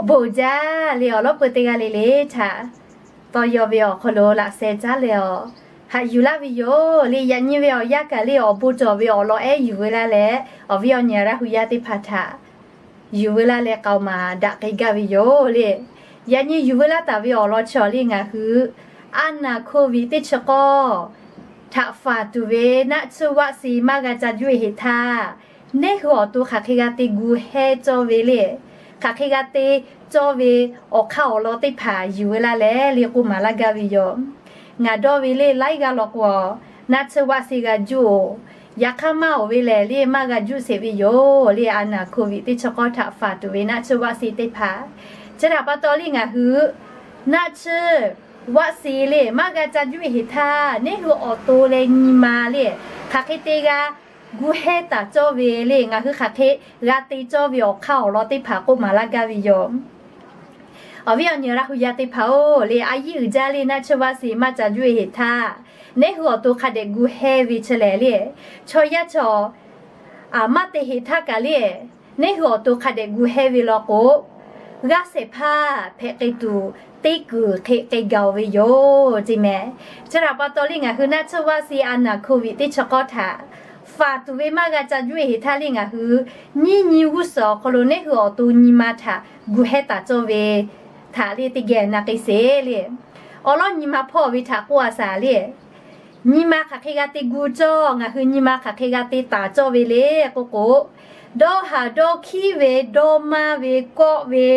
Awˬ bon jaˇ le, awˬ lawˉ peuˬ teˇ g'aˇ le le htaꞈ tawˇ yaw ve awˬ hk'aw lo laꞈ sheh caˉ leh awˬ haꞈ yuˬ laˇ ve yoˬ le. Yaꞈ nyi ve awˬ yanˇ kaꞈ le, awˬ bon cawˬ ve awˬ lawn ehˉ yuˬ veu laˇ leh, awˬ viˉ awˬ nyi Laˇ hu yaˇ teˇ hpaˍ htaꞈ yuˬ veu laˇ leh k'aoˍ maˍ daꞈ k'ai gaˇ ve yoˬ le. Yaꞈ nyi yuˬ veu laˇ taˍ ve awˬ lawn chi awˬ le ngaˬ hui aˬ naˍ hko viꞈ teˇ chi k'awˇ htaꞈ faˍ tuˬ ve naˆ tsuhˇ vaˆ se maˇ g'a ca juˇ e heˍ htaˇ, neˇ hui awˬ to hk'aˬ hk'e g'a te gu hehˇ cawˇ ve le, hk'aˬ hk'e g'a te cawˇ ve awˬ hk'aˇ awˬ lawn teˇ hpaˍ yuˬ veu laˇ leh le k'oˆ maˍ laˇ gaˇ ve yoˬ. Ngaˬ dawˇ ve le laiˉ g'aˇ law k'o, naˆ tsuhˇ vaˆ se g'a juˇ oˬ. Yaꞈ hk'aˇ maˇ oˬ ve lehˬ le maˇ g'a juˇ sheˍ ve yoˬ le. Aˬ naˍ hko viꞈ teˇ chi k'awˇ htaꞈ faˍ tuˬ ve naˆ tsuhˇ vaˆ se teˇ hpaˍ, chi htaꞈ pa taw le ngaˬ hui naˆ tsuhˇ vaˆ se le maˇ g'a ca juˇ e heˍ htaˇ, neˇ hui awˬ to leh nyi ma le hk'aˬ hk'e te g'a gu hehˇ taˍ cawˇ ve le, ngaˬ hui hk'aˬ hk'e g'a te cawˇ ve awˬ hk'aˇ awˬ lawn teˇ hpaˍ k'oˆ maˍ laˇ gaˇ ve yoˬ. Awˬ viˉ awˬ nyi Laˇ hu yaˇ teˇ hpaˍ-oˬ le, a yiˇ uiˍ jaˇ le naˆ tsuhˇ vaˆ se maˇ ca juˇ e heˍ htaˇ, neˇ hui awˬ to hk'a dehꞈ gu hehˇ ve chi lehˬ le, chaw yaˇ chaw maˇ te heˍ htaˇ kaꞈ le, neˇ hui awˬ to hk'a dehꞈ gu hehˇ ve law k'o, g'aˇ shehˍ hpaˇ hpehꞈ k'ai tuˬ teˇ kuiˬ hk'e k'ai gaˬ ve yoˬ ceˇ mehˍ. Chi htaꞈ pa taw le ngaˬ hui naˆ tsuhˇ vaˆ se aˬ naˍ hko viꞈ teˇ chi k'awˇ htaꞈ faˍ tuˬ ve maˇ g'a ca juˇ e heˍ htaˇ le ngaˬ hui nyiˇ nyi g'uˇ suhˍ awˬ hk'aw lo neˇ hui awˬ to nyi ma htaꞈ gu hehˇ taˍ cawˇ ve htaꞈ le teˇ geh na k'ai sheˍ le. Awˬ lawˉ nyi ma hpawˇ ve htaꞈ k'oˆ a shaˍ le. Nyi ma hk'aˬ hk'e g'a te gu cawˇ, ngaˬ hui nyi ma hk'aˬ hk'e g'a te taˍ cawˇ ve le k'oˆ k'o, dawˇ haˍ dawˇ hkiˉ ve, dawˇ maˇ ve, kawˆ ve,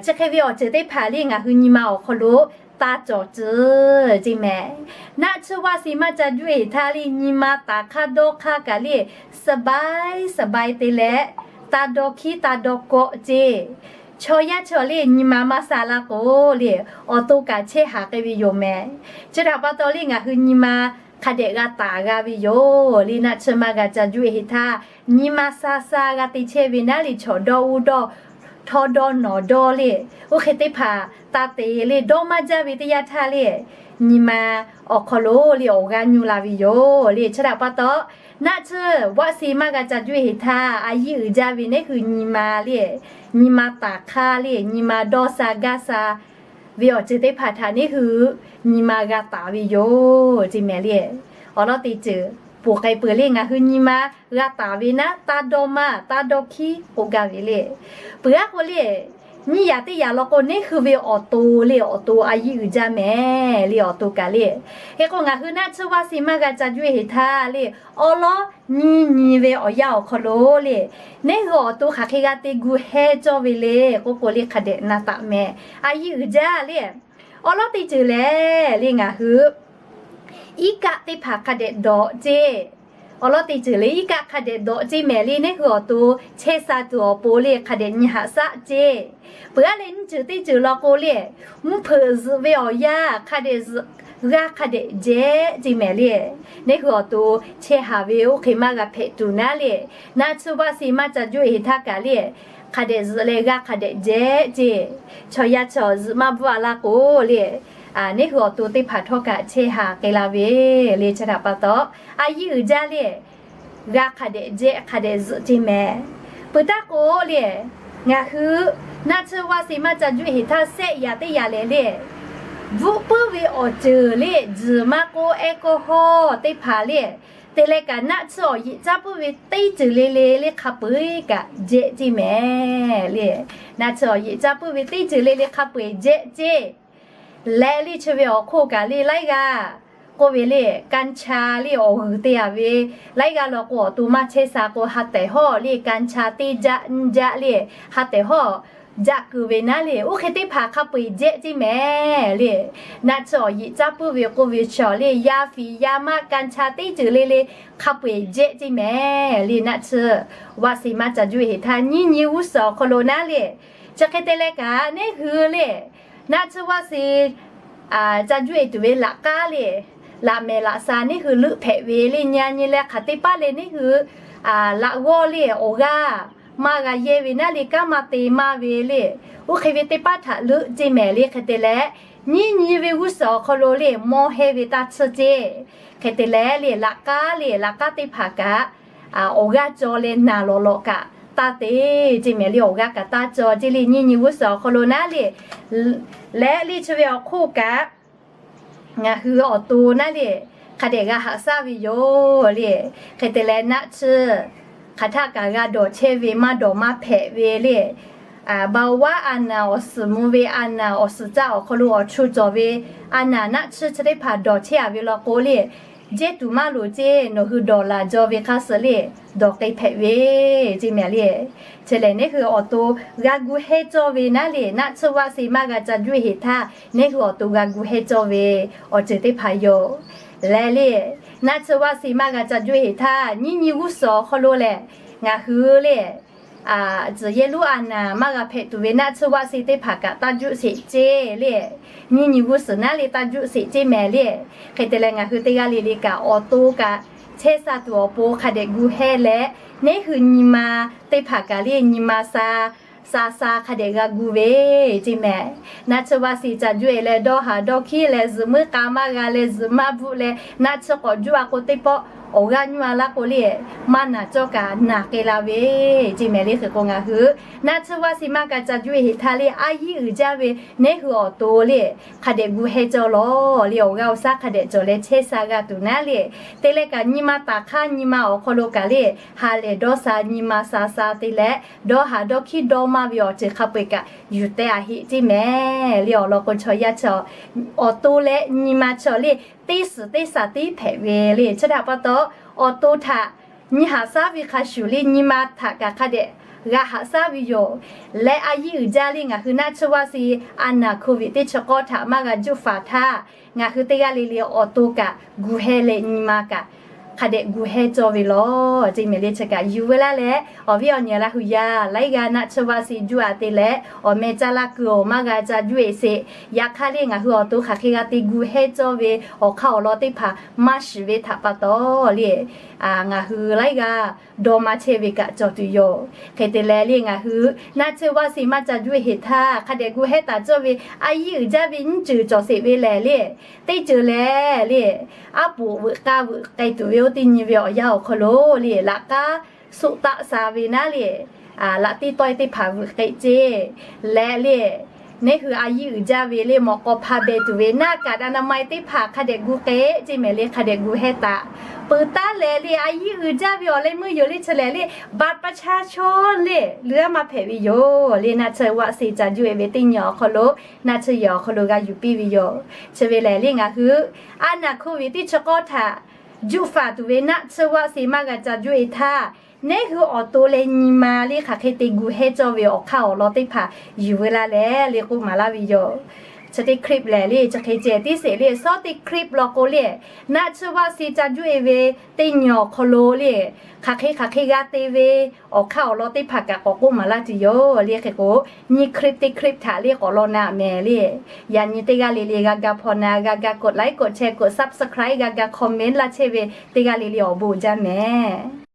chi hk'e ve awˬ ceuˬ teˇ hpaˍ le ngaˬ hui nyi ma awˬ hk'aw lo taˇ cawˬ tcuh ceˇ mehˍ. Naˆ tsuhˇ vaˆ se maˇ ca juˇ e heˍ htaˇ le nyi ma taˍ hk'aˇ dawˇ hk'aˇ kaꞈ le สบาย สบาย te leh, taˇ dawˇ hkiˉ taˇ dawˇ kawˆ ceˇ. Chaw yaˇ chaw le nyi ma maˇ sha la k'o le, awˬ to kaꞈ chehˇ haˍ k'ai ve yoˬ mehˍ. Chi htaꞈ pa taw le ngaˬ hui nyi ma hk'a dehꞈ g'a taˍ g'a ve yoˬ le. Naˆ tsuhˇ maˇ g'a ca juˇ e heˍ htaˇ, nyi ma sha sha g'a te chehˇ ve naˉ le chaw dawˇ uˉ dawˇ, htawˇ dawˇ nawˬ dawˇ le, oˇ hk'e teˇ hpaˍ taˇ te le dawˇ maˇ jaˇ ve teˇ yanˇ htaˇ le, nyi ma awˬ hk'aw lo le awˬ g'aˇ nyuˇ la ve yoˬ le. Chi htaꞈ pa taw, naˆ tsuhˇ vaˆ se maˇ g'a ca juˇ e heˍ htaˇ a yiˇ uiˍ jaˇ ve neˇ hui nyi ma le, nyi ma taˍ hk'aˇ le, nyi ma dawˇ sha gaˇ sha ve awˬ ceuˬ teˇ hpaˍ htaꞈ neˇ hui nyi ma g'a taˍ ve yoˬ ceˇ mehˍ le. Awˬ lawn teˇ ceuˬ ponˬ k'ai peuˬ le ngaˬ hui nyi ma g'a taˍ ve naˉ, taˇ dawˇ maˇ taˇ dawˇ hkiˉ k'oˆ gaˇ ve le. Peuˬ aˉ k'o le, nyiˇ yaꞈ teˇ yaꞈ law k'o neˇ hui ve awˬ to le awˬ to a yiˇ uiˍ jaˇ mehˍ le awˬ to kaꞈ le. Hk'e k'o ngaˬ hui naˆ tsuhˇ vaˆ se maˇ g'a ca juˇ e heˍ htaˇ le, awˬ lawˉ nyiˇ nyi ve awˬ yanˇ awˬ hk'aw lo le, neˇ hui awˬ to hk'aˬ hk'e g'a te gu hehˇ cawˇ ve le k'oˆ k'o le hk'a dehꞈ na taˍ mehˍ. A yiˇ uiˍ jaˇ le, awˬ lawn teˇ ceuˬ lehˬ le ngaˬ hui iˉ kaˆ teˇ hpaˍ hk'a dehꞈ dawꞈ ceˇ. Awˬ lawn teˇ ceuˬ le iˉ kaˆ hk'a dehꞈ dawꞈ ceˇ mehˍ le, neˇ hui awˬ to chehˇ sha tuˬ awˬ pon le hk'a dehꞈ nyi haꞈ shaˆ ceˇ. Peuˬ aˉ leh nyiˇ ceuˬ teˇ ceuˬ law k'o le, mvuhˇ hpeuꞈ zuhꞈ ve awˬ yanˇ hk'a dehꞈ zuhꞈ, g'aˇ hk'a dehꞈ jehˇ ceˇ mehˍ le. Neˇ hui awˬ to chehˇ haˍ ve oˇ hk'e maˇ g'a hpehꞈ tuˬ naˉ le, naˆ tsuhˇ vaˆ se maˇ ca juˇ e heˍ htaˇ kaꞈ le, hk'a dehꞈ zuhꞈ leh g'aˇ hk'a dehꞈ jehˇ ceˇ. Chaw yaˇ chaw zuhꞈ maˇ bvuhˆ a laˇ k'o le, neˇ hui awˬ to teˇ hpaˍ htawˇ kaꞈ chehˇ haˍ k'ai la ve le. Chi htaꞈ pa taw, a yiˇ uiˍ jaˇ le, g'aˇ hk'a dehꞈ jehˇ hk'a dehꞈ zuhꞈ ceˇ mehˍ. Peuˬ taˇ k'o le, ngaˬ hui naˆ tsuhˇ vaˆ se maˇ ca juˇ e heˍ htaˇ sehˆ yaꞈ teˇ yaꞈ lehˬ le, bvuhˆ puiˉ ve awˬ ceuˬ le, tzuhˬ maˇ k'oˆ แอลกอฮอล์ teˇ hpaˍ le, te leh kaꞈ naˆ tsuhˇ awˬ yeꞈ caˉ puiˉ ve teˇ ceuˬ le le le hk'a peu-eˬ kaꞈ jehˇ ceˇ mehˍ le. Naˆ tsuhˇ awˬ yeꞈ caˉ puiˉ ve teˇ ceuˬ le le hk'a peu-eˬ jehˇ ceˇ. Leh le chi ve awˬ hk'oˆ kaꞈ le laiˉ g'aˇ k'oˆ ve le กัญชา le awˬ g'uiˬ te a ve, laiˉ g'aˇ law k'o awˬ to maˇ chehˇ sha k'o ha tehˬ hawˇ le กัญชา teˇ jaˆ nyiˇ jaˆ le ha tehˬ hawˇ jaˆ keu ve naˉ le, oˇ hk'e teˇ hpaˍ hk'a peu-eˬ jehˇ ceˇ mehˍ le. Naˆ tsuhˇ awˬ yeꞈ caˉ puiˉ ve k'oˆ ve chi awˬ le yaˇ fiˍ yaˇ maˆ กัญชา teˇ ceuˬ le le hk'a peu-eˬ jehˇ ceˇ mehˍ le. Naˆ tsuhˇ vaˆ se maˇ ca juˇ e heˍ htaˇ nyiˇ nyi g'uˇ suhˍ awˬ hk'aw lo naˉ le, chi hk'e te leh kaꞈ neˇ hui le naˆ tsuhˇ vaˆ se ca juˇ e tuˬ ve laꞈ k'aˉ le, laꞈ mehˍ laꞈ sha neˇ hui leuˆ hpehꞈ ve le, nyi a nyi leh hk'aˬ teˇ paˉ le neˇ hui laꞈ g'awˇ le awˬ g'aˇ maˇ g'a yehˇ ve naˉ le, kanˉ maˇ te maˇ ve le, oˇ hk'e ve teˇ paˉ htaꞈ leuˆ ceˇ mehˍ le. Hk'e te leh nyiˇ nyi ve g'uˇ suhˍ awˬ hk'aw lo le mawˇ hehnˇ ve taˇ tsuhˇ ceˇ. Hk'e te leh le laꞈ k'aˉ le laꞈ k'aˉ teˇ hpaˍ kaꞈ awˬ g'aˇ caw leh naˬ lawꞈ lawꞈ kaꞈ taˇ te ceˇ mehˍ le. Awˬ g'aˇ kaꞈ taˇ cawˬ ceˇ le. Nyiˇ nyi g'uˇ suhˍ awˬ hk'aw lo naˉ le, leh le chi ve awˬ hk'oˆ kaꞈ ngaˬ hui awˬ to naˉ le hk'a dehꞈ g'a haꞈ shaˉ ve yoˬ le. Hk'e te leh naˆ tsuhˇ hk'aˬ htaˆ kaꞈ g'a dawˬ chehˇ ve maˇ dawˬ maˇ hpehꞈ ve le. Baoˍ vaˉ a naˍ awˬ suhˍ mvuh ve a naˍ awˬ suhˍ caˇ awˬ hk'aw lo awˬ chu cawˬ ve a naˍ naˆ tsuhˇ chi teˇ hpaˍ dawˬ chehˇ a ve law k'o le, jehˇ tuˬ maˇ loˍ ceˇ. Nawˬ hui dawˬ laˬ jaw ve hk'a suh le dawˬ k'ai hpehꞈ ve ceˇ mehˍ le. Chi lehˬ neˉ hui awˬ to g'a gu hehnˇ cawˇ ve naˉ le, naˆ tsuhˇ vaˆ se maˇ g'a ca juˇ heˍ htaˇ neˉ hui awˬ to g'a gu hehnˇ cawˇ ve awˬ ceuˬ teˇ hpaˍ yoˬ. Leh le, naˆ tsuhˇ vaˆ se maˇ g'a ca juˇ heˍ htaˇ nyiˇ nyi g'uˇ suhˍ awˬ hk'aw lo lehˬ, ngaˬ hui le tcuhˍ yehˇ lonˉ a naˍ maˇ g'a hpehꞈ tuˬ ve naˆ tsuhˇ vaˆ se teˇ hpaˍ kaꞈ taˇ juˇ sheˍ ceˇ le. Nyiˇ nyi g'uˇ suhˍ naˉ le taˇ juˇ sheˍ ceˇ mehˍ le. Hk'e te leh ngaˬ hui teˇ g'aˇ le le kaꞈ awˬ to kaꞈ chehˇ sha tuˬ awˬ pon hk'a dehꞈ gu hehnˇ leh, neˉ hui nyi ma teˇ hpaˍ kaꞈ le nyi ma sha sha sha hk'a dehꞈ g'a gu ve ceˇ mehˍ. Naˆ tsuhˇ vaˆ se ca juˇ e leh dawˇ haˍ dawˇ hkiˉ leh zuhꞈ muiˉ k'a maˇ g'a leh zuhꞈ maˇ bvuhˆ leh naˆ tsuhˇ k'awꞈ juˇ a k'o teˇ pawˆ awˬ g'aˇ nyuˇ a laˇ k'o le, maˇ naˬ cawˇ kaꞈ naˬ k'ai la ve ceˇ mehˍ le. Hk'e k'o ngaˬ hui naˆ tsuhˇ vaˆ se maˇ g'a ca juˇ e heˍ htaˇ le a yiˉ uiˍ jaˇ ve neˉ hui awˬ to le hk'a dehꞈ gu hehnˇ cawˇ lawˬ le. Awˬ g'aˇ awˬ shaˉ hk'a dehꞈ cawˬ leh chehˇ sha g'a tuˬ naˉ le, te leh kaꞈ nyi ma taˍ hk'aˇ nyi ma awˬ hk'aw lo kaꞈ le ha lehˬ dawˇ sha nyi ma sha sha te leh dawˇ haˍ dawˇ hkiˉ dawˇ maˇ ve awˬ ceuˬ hk'a peu-eˬ kaꞈ yuˬ teh a heˆ ceˇ mehˍ le. Awˬ lawn k'o chaw yaˇ chaw awˬ to leh nyi ma chaw le teˇ suhˍ teˇ shaˍ tiˉ hpehꞈ ve le. Chi htaꞈ pa taw awˬ to htaꞈ nyi haꞈ shaˉ ve hk'a shuˍ le nyi ma htaꞈ kaꞈ hk'a dehꞈ g'a haꞈ shaˉ ve yoˬ. Leh a yiˉ uiˍ jaˇ le ngaˬ hui naˆ tsuhˇ vaˆ se a naˍ hko viꞈ teˇ chi k'awˇ htaꞈ maˇ g'a juˇ faˍ htaˇ, ngaˬ hui teˇ g'aˇ le le awˬ to kaꞈ gu hehnˇ leh nyi ma kaꞈ hk'a dehꞈ gu hehnˇ cawˇ ve lawˬ ceˇ mehˍ le. Chi kaꞈ yuˬ veu laˇ leh awˬ viˉ awˬ nyi Laˇ hu yaˇ laiˉ g'aˇ naˆ tsuhˇ vaˆ se juˇ a te leh awˬ meh caˇ laˇ kuiˬ awˬ maˇ g'a ca juˇ e sheˍ. Yaꞈ hk'aˇ le ngaˬ hui awˬ to hk'aˬ hk'e g'a te gu hehnˇ cawˇ ve awˬ hk'aˇ awˬ lawn teˇ hpaˍ maˇ shiˍ ve htaꞈ pa taw le ngaˬ hui laiˉ g'aˇ dawˇ maˇ chehˇ ve kaꞈ cawˬ tuˬ yoˬ. Hk'e te leh le ngaˬ hui naˆ tsuhˇ vaˆ se maˇ ca juˇ e heˍ htaˇ hk'a dehꞈ gu hehnˇ taˍ cawˇ ve a yiˉ uiˍ jaˇ ve nyiˇ ceuˬ cawˬ sheˍ ve lehˬ le, teˇ ceuˬ lehˬ le aˉ poꞈ veuꞈ k'aˇ veuꞈ k'ai tuˬ ve oˇ teˇ nyi ve awˬ yanˇ awˬ hk'aw lo le laꞈ k'aˉ suˆ taˆ sha ve naˉ le laꞈ teˇ tawehˇ teˇ hpaˍ veuꞈ k'ai ceˇ leh le neˉ hui a yiˉ uiˍ jaˇ ve le mawꞈ k'aw hpa beh tuˬ ve naˆ kaꞈ อนามัย teˇ hpaˍ hk'a dehꞈ gu k'ai ceˇ mehˍ le. Hk'a dehꞈ gu hehnˇ taˍ peuˬ taˉ leh le a yiˉ uiˍ jaˇ ve awˬ leh meuˇ yoˬ le. Chi lehˬ le บัตรประชาชน le luˬ aˉ maˇ hpehꞈ ve yoˬ le. Naˆ tsuhˇ vaˆ se ca juˇ e ve teˇ nyi awˬ hk'aw lo naˆ tsuhˇ yehˬ awˬ hk'aw lo g'a yuˬ piˇ ve yoˬ. Chi ve lehˬ le ngaˬ hui a naˍ hko viꞈ teˇ chi k'awˇ htaꞈ juˇ faˍ tuˬ ve naˆ tsuhˇ vaˆ se maˇ g'a ca juˇ e htaˇ neˉ hui awˬ to leh nyi ma le hk'aˬ hk'e te gu hehnˇ cawˇ ve awˬ hk'aˇ awˬ lawn teˇ hpaˍ yuˬ veu laˇ leh le k'oˆ maˍ laˇ ve yoˬ. Chi teˇ คลิป lehˬ le chi hk'e ceh tiˉ sheˍ le sawˉ teˇ คลิป law k'o le naˆ tsuhˇ vaˆ se ca juˇ e ve teˇ nyi awˬ hk'aw lo le hk'aˬ hk'e hk'aˬ hk'e g'a te ve awˬ hk'aˇ awˬ lawn teˇ hpaˍ kaꞈ k'awꞈ k'oˆ maˍ laˇ tuˬ yoˬ le. Hk'e k'o nyi คลิป teˇ คลิป htaꞈ le k'awꞈ law na mehˍ le. Yaꞈ nyi teˇ g'aˇ le le g'a ga hpaw na g'a ga กดไลค์ กดแชร์ กด Subscribe g'a ga comment laˇ chehˇ ve teˇ g'aˇ le le awˬ bon jaˇ mehˍ.